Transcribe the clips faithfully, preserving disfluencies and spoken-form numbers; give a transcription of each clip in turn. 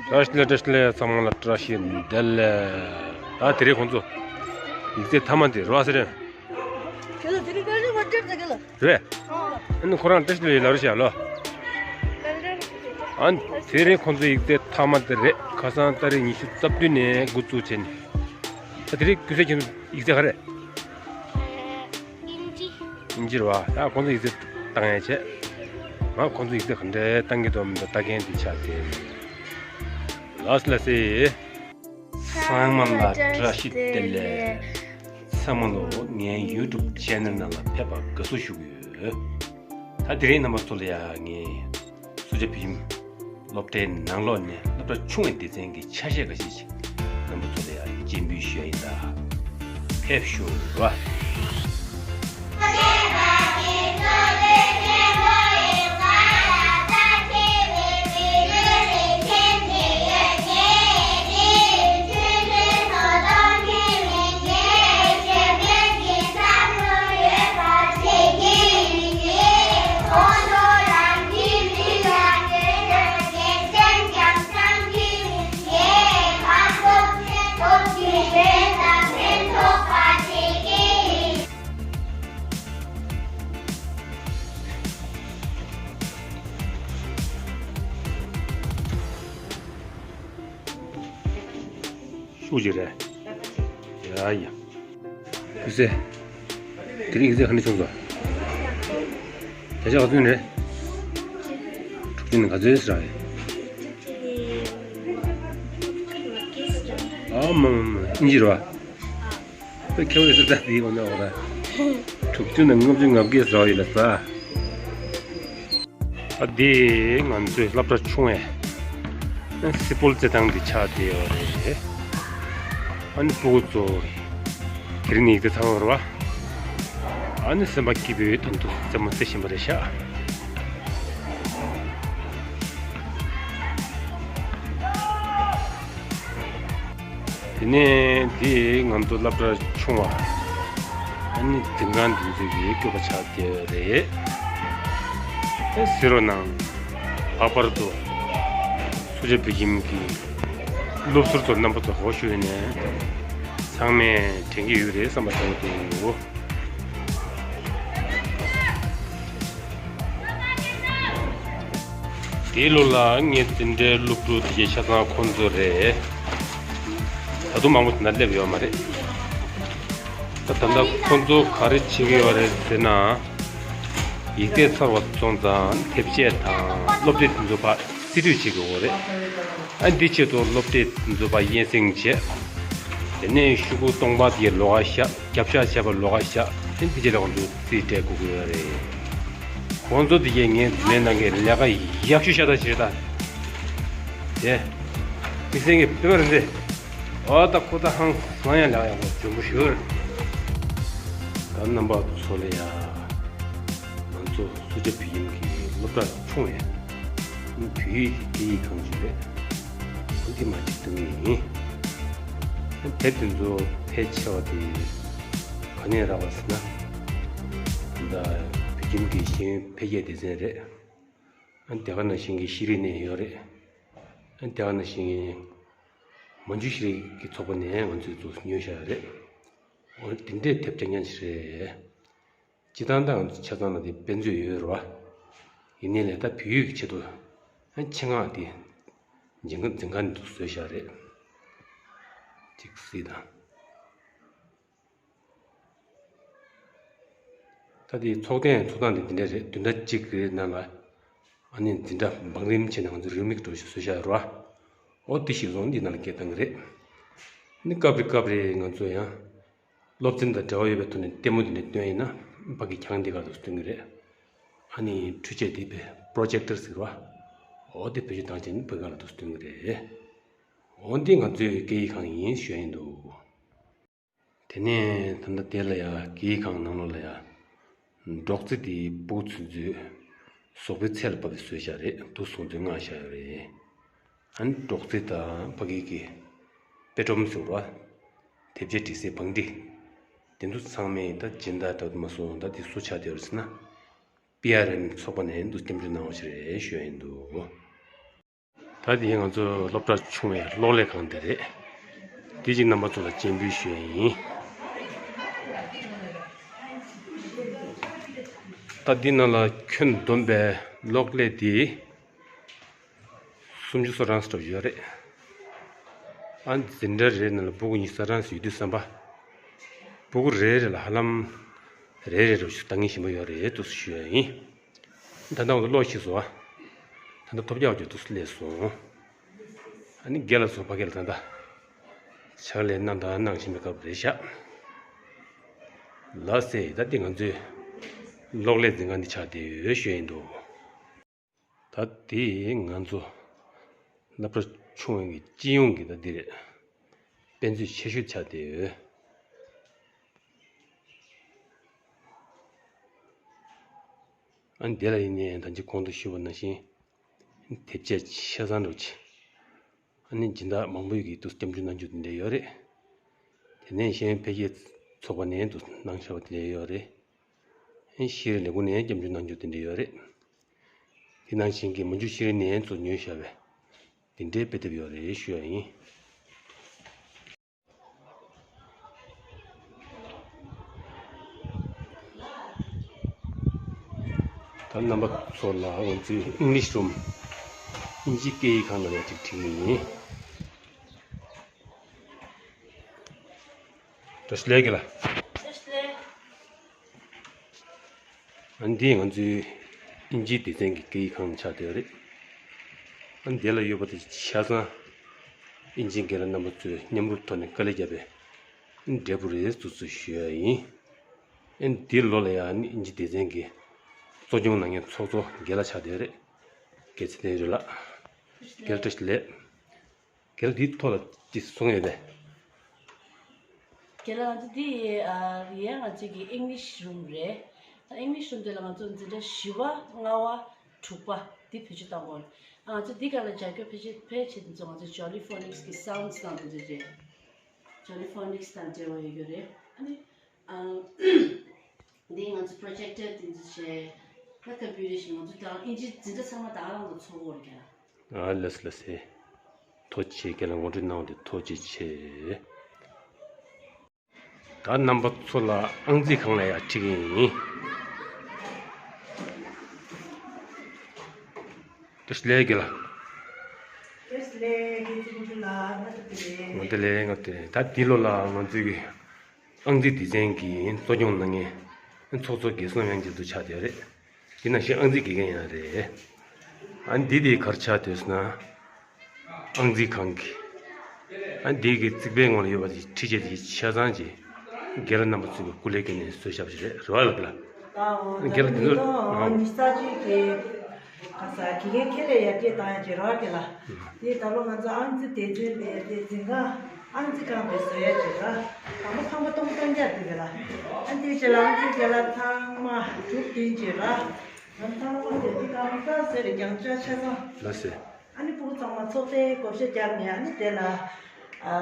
བཀྲ་ཤིས་བདེ་ལེགས། བཀྲ་ཤིས་བདེ་ལེགས། ཚང་མ་ལ་བཀྲ་ཤིས་བདེ་ལེགས། ད་དེ་རིང་ཁོང་ཚོ་ཡིག་ཚད་མཐའ་མ་དེ་རེད་པ། ཟེར་རེད། ཁྱོད་ཚོ་དེ་རིང་བཀྲ་ཤིས་མ་སྤྲད་ཟེར་གི་ལ། རེད། ཨ་ནི་ཁོ་རང་བཀྲ་ཤིས་བདེ་ལེགས་ལབ་རེད་ཤག་ལོ། ཨ་ནི་དེ་རིང་ཁོང་ཚོ་ཡིག་ཚད་མཐའ་མ་དེ་རེད། ཁ་སང་ཏ་རིག་ཉི་ཤུ་རྩ་བདུན་ནས་འགོ་བཙུགས་བྱས་ནས། ད་དེ་རིང་ཀུན་གསལ་ཁྱོད་ཚོ་ཡིག་ཚད་ག་རེ། དབྱིན་ཇི། དབྱིན་ཇི་རེད་པ། ད་ཁོང་ཚོ་ཡིག་ཚད་བཏང་ཡ་བྱས། ང་ཁོང་ཚོ་ཡིག་ཚད་ག་འདྲས་བཏང་གི་འདུག་མི་འདུག་ལྟ་མཁན་དེ་ཆགས་ཏེ། ལགས་ལགས་སེ། ཚང་མ་ལ་བཀྲ་ཤིས་བདེ་ལེགས། ཚང་མ་ལོ་ངའི་ཡུ་ཊུབ་ཆེ་ནལ་ནང་ལ་ཕེབས་པར་དགའ་བསུ་ཞུ་གི་ཡོད། ད་དེ་རིང་རྣམ་པ་ཚོ་ལ་ཡ་ངས་སུ་ཇཱ་བོད་ཁྱིམ་སློབ་གྲྭའི་ནང་ལོགས་ནས་སློབ་གྲྭ་ཆུང་བའི་སྡེ་ཚན་གྱི་ཆ་ཤས་འགའ་ཤས་ཤིག་རྣམ་པ་ཚོ་ལ་ཡ་སྤྱན་འབུལ་ཞུ་ཡ་ཡིན། ད་ཕེབས་ཤོག་ར། ཤུགས་ཀྱིས་རེད། ཡ་ཡ། ཀུན་གསལ། དེ་རིང་ཡིག་ཚད་ག་འདྲ་བྱུང་སོང་། བརྒྱ་ཆ་ག་ཚོད་རེད། དྲུག་ཅུ་ནས་ག་ཚོད་ཟེར་བ་རེད། ཨ་མ་མ་མ། དབྱིན་ཇི་རེད་པ། ཁྱེད་ཀྱིས་ཟེར་ད་དེའི་འོ་ན་འོ་ད། དྲུག་ཅུ་ནས་ལྔ་བཅུ་ང་བརྒྱད་ཟེར་བ་ཡིན་ལ་ས། ཨ་འདི་ང་ཚོའི་སློབ་གྲྭ་ཆུང་བའི་སི་པོལ་རྩེད་ཐང་འདི་ཆགས་བསྡད་ཡོད་རེད། ཨ་ནི་སྤུ་གུ་ཚོ་དེ་རིང་ནས་ཡིག་ཚད་ཚར་བ་རེད་པ། ཨ་ནི་སེམས་པ་སྐྱིད་པོའི་དོན་དུ་རྩེད་མོ་རྩེ་བཞིན་པ་རེད་ཤག། དེ་ནས་འདི་ང་ཚོ་སློབ་གྲྭ་ཆུང་བ། ཨ་ནི་འཛིན་ཁང་འདི་ཚོ་གི་སྐྱོ་པོ་ཆགས་བསྡད་ཡོད་རེད། ཨེ་གཟིགས་རོགས་གནང་། ལྷག་པར་དུ་སུ་ཇཱ་བོད་ཁྱིམ་གྱི་སློབ་ཟུར་ཚོ་རྣམ་པ་ཚོ་ཧོ་ཤུ་ཡོད་ནས་ཚང་མས་དྲན་གྱི་ཡོད་རེད་བསམ་པ་དྲན་གྱི་འདུག། དེའི་ལོ་ལ་ངའི་འཛིན་གྲྭའི་སློབ་ཕྲུག་དེ་གའི་ཆ་ཚང་ཁོང་ཚོ་རེད། ད་དུང་མང་པོ་དེ་ན་སླེབས་ཡོད་མ་རེད། ད་ད་ལྟ་ཁོང་ཚོ་ག་རེ་བྱེད་ཀྱི་ཡོད་རེད་ཟེར་ན། ཡིག་ཚད་ཚར་བ་སོང་ཙང་དེབ་ཆས་དང་སློབ་དེབ་དེ་ཚོ་ཕར་རྩིས་སྤྲོད་བྱེད་དགོས་རེད། ཨ་འདི་ཆེད་དུ་སློབ་དེབ་དེ་ཚོ་ཕར་སྙན་སེང་བྱས། དེ་ནས་ཤོག་གུ་སྟོང་པ་དེ་ལོགས་ཀ་བཞག་རྒྱབ་ཤ་བྱས་པ་ལོགས་ཀ་བཞག་དེ་འདི་ཆེད་ལ་ཁོང་ཚོ་རྩིས་སྤྲད་དགོས་ཀྱི་ཡོད་རེད། ཁོང་ཚོ་དེ་གས་ངས་འཛིན་གྲྭའི་ནང་གི་ལས་ཀ་ཡག་ཤོས་ཤ་སྟག་ཞིག་རེད་ད། དེ། དམིགས་བསལ་གྱི་དཔེ་མ་རེད་འདི། ཨོ་ད་ཁོ་ད་ཧང་སང་ཡ་ལས་ཀ་ཡག་པོ་འཇོན་པོ་ཞིག་རེད། ད་རྣམ་པ་ཚོ་ལ་ཡ། ང་ཚོ་སུ་ཇཱ་བོད་ཁྱིམ་གྱི་སློབ་གྲྭ་ཆུང་བའི་བོད་ཡིག་གི་སྐད་ཡིག་ཁང་ཞིག་རེད། འདི་མ་གཅིག་ཏུ་ངེས་ཡིན། དེབ་དེ་ཚོ་ཕལ་ཆེ་བ་དེ་ག་ནས་རག་པ་ཟེར་ན། ད་བོད་ཁྱིམ་གྱི་ཤེས་ཡོན་འཕེལ་རྒྱས་སྡེ་ཚན་རེད། ཨ་དེ་ག་ནང་བཞིན་གྱི་ཤེས་རིག་ནས་ཡོད་རེད། ཨ་དེ་ག་ནང་བཞིན་མན་ཇུ་ཤེས་རིག་གི་ཚོགས་པ་ནས་ང་ཚོས་ཚུར་ཉོས་བཞག་ཡོད་རེད། འོ་དེ་འདྲའི་དེབ་རྐྱང་རྐྱང་ཞིག་རེད། སྤྱིར་བཏང་ད་ང་ཚོ་ཆ་ཚང་ལ་དེ་དཔེ་མཛོད་ཡོད་རེད་བ། ཡིན་ནའི་ལས་ད་བོད་ཡིག་གི་ཆེད་དུ་ཨ་ཆེད་མངགས་དེ་འཛིན་ཁང་འཛིན་ཁང་དུ་བཟོས་བཞག་རེད། ཅིག་གཟིགས་དང་། ད་དེའི་ཚོགས་ཐེངས་ཚོགས་སྟངས་དེ་འདི་འདྲ་རེད། བདུན་ཕྲག་གཅིག་གི་ནང་ལ་ཨ་ནི་འཛིན་གྲྭ་བང་རིམ་བྱས་ནས་ང་ཚོ་རེའུ་མིག་འགྲོ་ཞིག་བཟོས་བཞག་ཡོད་རེད་བ། འོ་དེ་གཞིར་བཟུང་འདི་ནང་ལ་སྐད་བཏང་གི་རེད། ནི་སྐབས་རེ་སྐབས་རེ་ང་ཚོ་ཡང་སློབ་ཚན་དང་འབྲེལ་བ་ཡོད་པའི་ཐོག་ནས་ལྟད་མོ་འདི་འདྲ་སྟོན་ཡིན་ན་ཕ་གི་ཁྱང་འདི་ག་ལ་སྟོན་གི་རེད། ཨ་ནི་འཕྲུལ་ཆས་འདི་པའི་པྲོ་ཇེག་ཊར་ཟེར་བ། འོ་དེ་བེད་སྤྱོད་བཏང་བྱས་ནི་ཕ་གི་ག་ལ་སྟོན་གི་རེད། འོ་འདི་ང་ཚོའི་སྐད་ཡིག་ཁང་ཡིན་ཞུ་ཡིན་འདུག། དེ་ནས་ད་ལྟ་དེ་ལ་ཡ་སྐད་ཡིག་ཁང་ནང་ལོགས་ལ་ཡ། འབྲོག་རྩེད་དེ་སྤུ་གུ་ཚོས་མཛོད། ཟོག་པོའི་ཚལ་ལ་བབས་ཏེ་བཟོས་བཞག་རེད། འདུག་སོང་ཚོས་མངགས་བཞག་ཡོད་རེད། ཨ་ནི་འབྲོག་རྩེད་དང་ཕ་གི་གི་དཔེ་སྒྲོམ་ཟེར་བ། དེབ་ཆ་འབྲི་སའི་བང་སྒྲིག་དེ་ཚོ་ཚང་མས་ད་སྦྱིན་བདག་འདྲ་པོ་མ་སོང་ད་དེ་སུ་ཆགས་བསྡད་ཡོད་རེད་ཟེར་ན། པི་ཨར་ཨེམ་ཚོགས་པ་ནས་འདུག་སྐྱབས་འཇུག་གནང་བ་ཞིག་རེད་ཞུ་ཡ་ཡིན་འདུག། ད་ ད་དེ་ང་ཚོ་སློབ་གྲྭ་ཆུང་བའི་གློག་ཀླད་ཁང་དེ་རེད། དེ་གཅིག་རྣམ་པ་ཚོ་ལ་སྤྱན་འབུལ་ཞུ་ཡ་ཡིན། ད་འདི་ནང་ལ་ཁྱོན་བསྡོམས་པའི་གློག་ཀླད་དེ་སུམ་ཅུ་སོ་གྲངས་ཙམ་ཡོད་རེད། ཨ་འཛིན་གྲྭ་རེ་ནང་ལ་ཕྲུ་གུ་ཉི་ཤུ་རྩ་གྲངས་ཙམ་ཡོད་དུས་ཙམ་པ། ཕྲུ་གུ་རེ་རེ་ལ་ཧ་ལམ་རེ་རེ་རུ་ལྟ་ངན་ཞིམ་པོ་ཡོད་རེད་འདུག་ཞུ་ཡ་ཡིན། ད་ལྟ་ང་ཚོ་ཀློག་ཤེས་སོང་ཨ། ད་ལྟ་ཐོབ་རྒྱག་རྒྱུ་འདུག་སླེབས་སོང་། ཨ་ནི་རྒན་ལགས་ཚོ་ཕ་གི་ལ་ད་ལྟ་ཕྱག་ལས་གནང་དང་གནང་བཞིན་པའི་སྐབས་རེད་ཤག་ལགས་སེ། ད་འདི་ང་ཚོའི་གློག་ཀླད་འཛིན་ཁང་འདི་ཆགས་བསྡད་ཡོད་ཞུ་ཡ་ཡིན་འདུག་ད་འདི་ང་ཚོ་སློབ་གྲྭ་ཆུང་བའི་སྤྱི་ཡོངས་ཀྱི་ད་འདི་རེད། དཔེ་མཛོད་ཆེ་ཤོས་ཆགས་བསྡད་ཡོད། ཨ་ནི་དེ་ལ་ཡིན་ནའི་ད་ཅི་གོང་དུ་ཞུས་པ་ནང་བཞིན་དེབ་ཆ་ཆ་ཚང་འདྲ་བོ་ཅིག་ཨ་ནི་སྦྱིན་བདག་མང་པོ་ཡོད་ཀྱིས་འདུག་སྐྱབས་འཇུག་གནང་རྒྱུ་དེ་འདྲ་ཡོད་རེད། དེ་ནས་གཞན་འཕེལ་རྒྱས་ཚོགས་པ་ནས་འདུག་གནང་བཞག་པ་དེ་འདྲ་ཡོད་རེད། ཨ་ནི་ཤེས་རིག་ལས་ཁུངས་ནས་སྐྱབས་འཇུག་གནང་རྒྱུ་དེ་འདྲ་ཡོད་རེད། དེ་ནང་བཞིན་གྱི་མ་འཇུ་ཤེས་རིག་ནས་ཚུར་ཉོས་བཞག་པའི་དེ་འདྲའི་དཔེ་དེབ་ཡོད་རེད་ཞུ་ཡ་ཡིན། ད་རྣམ་པ་ཚོ་ལ་ང་ཚོའི་ཨིང་ལིཤ་རུམ། ཨིན་ཇི་སྐད་ཡིག་ཁང་ལ་ཡ་གཅིག་ཁྲིད་ཀྱི་ཡིན། བཀྲ་ཤིས་བདེ་ལེགས་ལགས། བཀྲ་ཤིས་བདེ་ལེགས། ཨ་འདི་ང་ཚོའི་ཨིན་ཇིའི་སྡེ་ཚན་གྱི་སྐད་ཡིག་ཁང་ཆགས་བསྡད་ཡོད་རེད། ཨ་འདི་ལ་ཡོད་པ་དེ་ཆ་ཚང་ཨིན་ཇིའི་རྒན་ལགས་རྣམ་པ་ཚོས་མཉམ་རུབ་ཐོག་ནས་དཀའ་ལས་བརྒྱབ་པའི་འབྲས་བུ་རེད་ཟེར་ཞུ་ཡ་ཡིན། ཨ་འདི་ལོ་ལ་ཡང་ཨིན་ཇིའི་སྡེ་ཚན་གྱི་གཙོ་སྐྱོང་གནང་མཁན་ཚོགས་གཙོ་རྒན་ལགས་ཆགས་བསྡད་ཡོད་རེད། རྒན་ཚེ་བརྟན་རེད་ལགས། རྒན་ལགས་བཀྲ་ཤིས་བདེ་ལེགས། རྒན་ལགས་འདིའི་ཐོག་ལ་ཅི་གསུང་ཡོད་པས། རྒན་ལགས་ང་ཚོ་འདི་ཡི་ཨ་ཡང་ང་ཚོའི་གི་ཨིང་ལིཤ་རུམ་རེད། ཨིང་ལིཤ་རུམ་དེ་ལ་ང་ཚོ་འཛིན་གྲྭ་བཞི་པ་ལྔ་པ་དྲུག་པ་འདི་བེད་སྤྱོད་བཏང་དགོས་རེད། ཨ་ང་ཚོ་འདི་སྒང་ལ་སྦྱར་རྒྱུ་ཕལ་ཆེར་ཕལ་ཆེར་དེ་ཚོ་ང་ཚོ་ཇོ་ལི་ཕོ་ནིག་སི་གི་སའུན་ཌི་དང་དེ་ཚོ་རེད། ཇོ་ལི་ཕོ་ནིག་སི་དང་འབྲེལ་བ་ཡོད་རྒྱུ་རེད། ཨ་ནི་ཨ། འདི་ང་ཚོ་པྲོ་ཇེག་ཊར་དེ་ཚོ་བྱས། ད་ཀམ་པུ་ཊར་ཤིག་ང་ཚོ་ད་ཨིན་ཇི་འཛིན་གྲྭ་ཚང་མ་ད་ག་རང་དུ་ཚོགས་ཀྱི་ཡོད་རེད་ཀྱང་། ཨ་ལགས་སོ་ལགས་སོ། ཐུགས་རྗེ་ཆེ། རྒན་ལགས་ངོ་སྤྲོད་གནང་བ་དེ་ཐུགས་རྗེ་ཆེ། ད་རྣམ་པ་ཚོ་ལ་ཨང་རྩིས་ཁང་ལ་ཡ་ཁྲིད་ཀྱི་ཡིན། བཀྲ་ཤིས་བདེ་ལེགས་རྒན་ལགས། བཀྲ་ཤིས་བདེ་ལེགས། རྒན་ཚེ་རིང་ལགས། ང་ཚོ་བདེ་ལེགས། ང་བདེ་ལེགས། ང་བདེ་ལེགས། ད་འདི་ལོ་ལ་ང་ཚོའི་གི་ཨང་རྩིས་སྡེ་ཚན་གྱིས་གཙོ་སྐྱོང་གནང་མཁན་ཚོགས་གཙོ་རྒན་བསོད་ནམས་དབྱངས་ཅན་དུ་ཆགས་བསྡད་རེད། དེ་ནང་བཞིན་ཨང་རྩིས་དགེ་རྒན་ཡང་རེད། ཨ་འདི་དེ་ག་རེ་ཆགས་བསྡད་ཟེར་ན། ཨང་རྩིས་ཁང་གི་ཨ་འདི་གི་རྩིག་པའི་ངོས་ལ་ཡོད་པ་དེ་ཁྲི་ཆེ་དེ་ཆ་ཚང་ཅིག་རྒན་ལགས་རྣམ་པ་ཚོས་ཀྱི་སྐུ་ལས་བསྐྱོན་ནས་བཟོས་བཞག་པ་ཞིག་རེད། རེད་བ་ལགས། ཨ་རྒན་ལགས་དེ་ཚོ་ཨ་ཉི་ཤུ་རྩ་གཅིག་གི་ག་ས་དགེ་རྒན་ཁྱེད་ལ་ཡར་རྒྱས་བཏང་ཡ་ཅིག་རེད་བ་རྒན་ལགས། དེ་ད་ལོ་ང་ཚོ་ཨང་རྩིས་སྡེ་ཚན་དེ་དེ་འཛིན་ཁང་ཨང་རྩིས་ཁང་དེ་བཟོ་ཡ་ཅིག་ར། དང་པོ་ཁང་པ་སྟོང་སྟོང་རྒྱག་དེ་རེད་ལ། ཨ་འདི་ཅི་ལ་ཨང་རྩིས་རྒན་ལགས་ཚང་མ་དྲུག་བདུན་ཅིག་ར། ང་ཚང་མ་དེ་དེ་གང་ལྟར་ཟེར་རྒྱང་ལྕག་ཆ་ཚང་། ལགས་སེ། ཨ་ནི་ཕྲུ་གུ་ཚང་མ་ཚོགས་ཐེངས་བགོ་བཤའ་བརྒྱབ་ནས་ཨ་ནི་དེ་ལ་ཨ་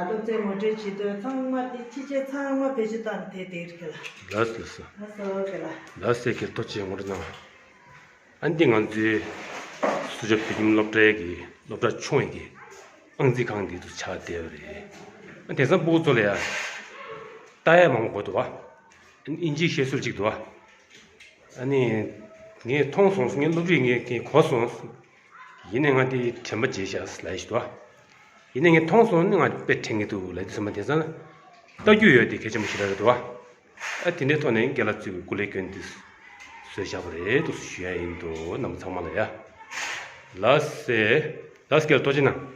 སློབ་ཚན་ངོ་སྤྲོད་བྱེད་དུས་ཚང་མ་དེ་ཕྱི་རྒྱལ་ཚང་མ་བེད་སྤྱོད་བཏང་ནས་དེ་དེ་རེད་ལ། ལགས་སོ་ལགས་སོ། ལགས་སོ་རྒན་ལགས། ལགས་སེ། རྒན་ཐུགས་རྗེ་ཆེ། ངོ་སྤྲོད་གནང་། ཨ་འདི་ང་ཚོའི་སུ་ཇོ་བོད་ཁྱིམ་སློབ་གྲྭའི་གི་སློབ་གྲྭ་ཆུང་བའི་གི་ཨང་རྩིས་ཁང་འདི་ཚོ་ཆགས་བསྡད་པ་རེད། ཨ་དེང་སང་ཕྲུ་གུ་ཚོ་ལ་ཡ་ལྟ་ཡ་མང་པོ་དགོས་འདུག་བ། ཨིན་ཇི་བཤད་སྲོལ་ཅིག་འདུག་བ། ཨ་ནི་ངས་མཐོང་སོང་། ངའི་སློབ་ཁྲིད་ངས་ངས་གོ་སོང་། ཡིན་ནའི་ང་དེ་དྲན་པ་བརྗེད་བཞག་ལབ་ཡ་ཞིག་འདུག་བ། ཡིན་ནའི་ངས་མཐོང་སོང་ནི་ང་དཔེ་དྲན་གྱི་འདུག་ལབ་དུས་ཙམ་པ་དེང་སང་ལྟ་རྒྱུ་ཡོད་དེ་གལ་ཆེན་པོ་ཞིག་རེད་འདུག་བ། ཨ་དེ་འདྲའི་ཐོག་ནས་རྒན་ལགས་ཚོས་སྐུ་ལས་བསྐྱོན་ཏེ་བཟོས་བཞག་པ་རེད་འདུག་ཞུ་ཡ་ཡིན་འདུག་རྣམ་པ་ཚང་མ་ལ་ཡ། ལགས་སེ། ལགས་སེ། རྒན་ལགས་ཐུགས་རྗེ་གནང་།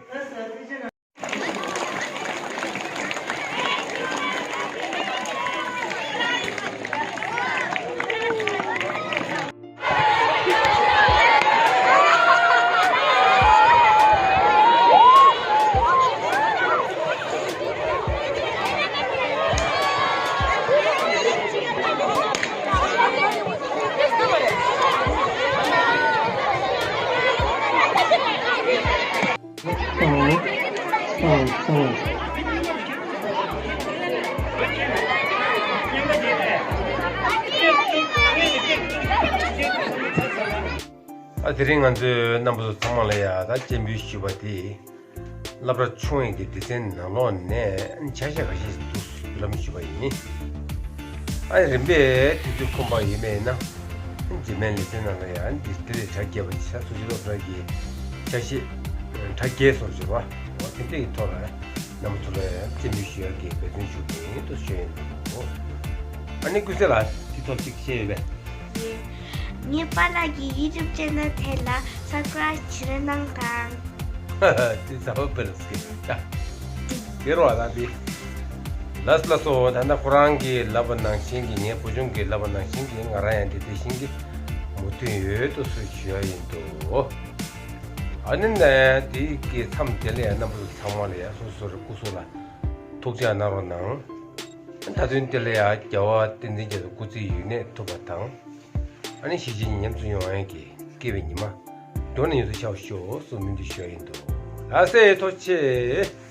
ཨ་ ད་དེ་རིང་ང་ཚོས་རྣམ་པ་ཚོ་ཚང་མ་ལ་ཡ་ད་སྤྱན་འབུལ་ཞུས་པ་དེ། སློབ་གྲྭ་ཆུང་ཡིན་གྱི་སྡེ་ཚན་ནང་ལོགས་ནས་ཆ་ཤས་ཁ་ཤས་ཤིག་འདུག་ལམ་ཞུས་པ་ཡིན། ཨ་རིམ་པས་དུས་ཚོད་ཁོམ་པ་ཡོད་མེད་ན། རྗེས་མའི་ལེ་ཚན་ནང་ལ་ཡང་འདི་དེ་ལས་གྲ་རྒྱས་པ་ཆ་ཚུགས་ཀྱི་སློབ་གྲྭ་གི་ཆ་ཤས་གྲ་རྒྱས་སོར་འཇོག་པ་འོ་དེ་འདྲ་ཡི་ཐོག་ལ་རྣམ་པ་ཚོ་ལ་ཡང་རྩེད་མོ་ཞུ་ཡག་གི་འབད་བརྩོན་ཞུ་གི་ཡིན་དུ་ཞུ་ཡིན་འདུག་ཨ་ནི་ཀུན་གསལ་ལགས་དེ་ཐོག་ཅིག་བཤད་ཡོད་པས། ངའི་པཱ་ལགས་ཀྱི་ཡུ་ཊུབ་ཆེ་ནལ་དེ་ལ་སབ་སི་ཀ་རའིབ་བྱེད་རོགས་གནང་དང་། དེ་ཟ་བ་པེ་ལ་སྐད་ཆ། དེ་རོ་ཨ་ད་དེ། ལགས་ལགས་སོ། ད་ལྟ་ཁོ་རང་གིས་ལབ་པ་ནང་བཞིན་གྱི་ངའི་བུ་ཆུང་གིས་ལབ་པ་ནང་བཞིན་གྱི་ང་རང་ཡང་དེ་དེ་བཞིན་གྱི་མོས་མཐུན་ཡོད་དུ་སུ་ཞུ་ཡ་ཡིན་དུ། ཨ་ནི་ནས་དེ་གི་མཚམས་དེ་ལ་ཡང་རྣམ་པ་ཚོ་ཚང་མ་ལ་ཡང་སོ་སོ་སོ་རེ་སྐུ་གཟུགས་ལ་ཐུགས་ཅག་གནང་རོགས་གནང་། ད་དུང་དེ་ལ་ཡང་རྒྱལ་བ་བསྟན་འཛིན་རྒྱ་མཚོ་སྐུ་ཚེ་ཡུན་གནས་ཐུབ་པ་དང་། ཨ་ནི་གཞིས་བྱེས་ཉམས་སུ་ཡོང་ཡས་ཀྱི་སྐྱིད་པའི་ཉི་མ་མགྱོགས་ནས་ཡོང་དུ་ཤར་ཤོག་གསུངས་སྨོན་འདུན་ཞུ་ཡ་ཡིན་འདུག་ལགས་སེ་ཐུགས་རྗེ་ཆེ།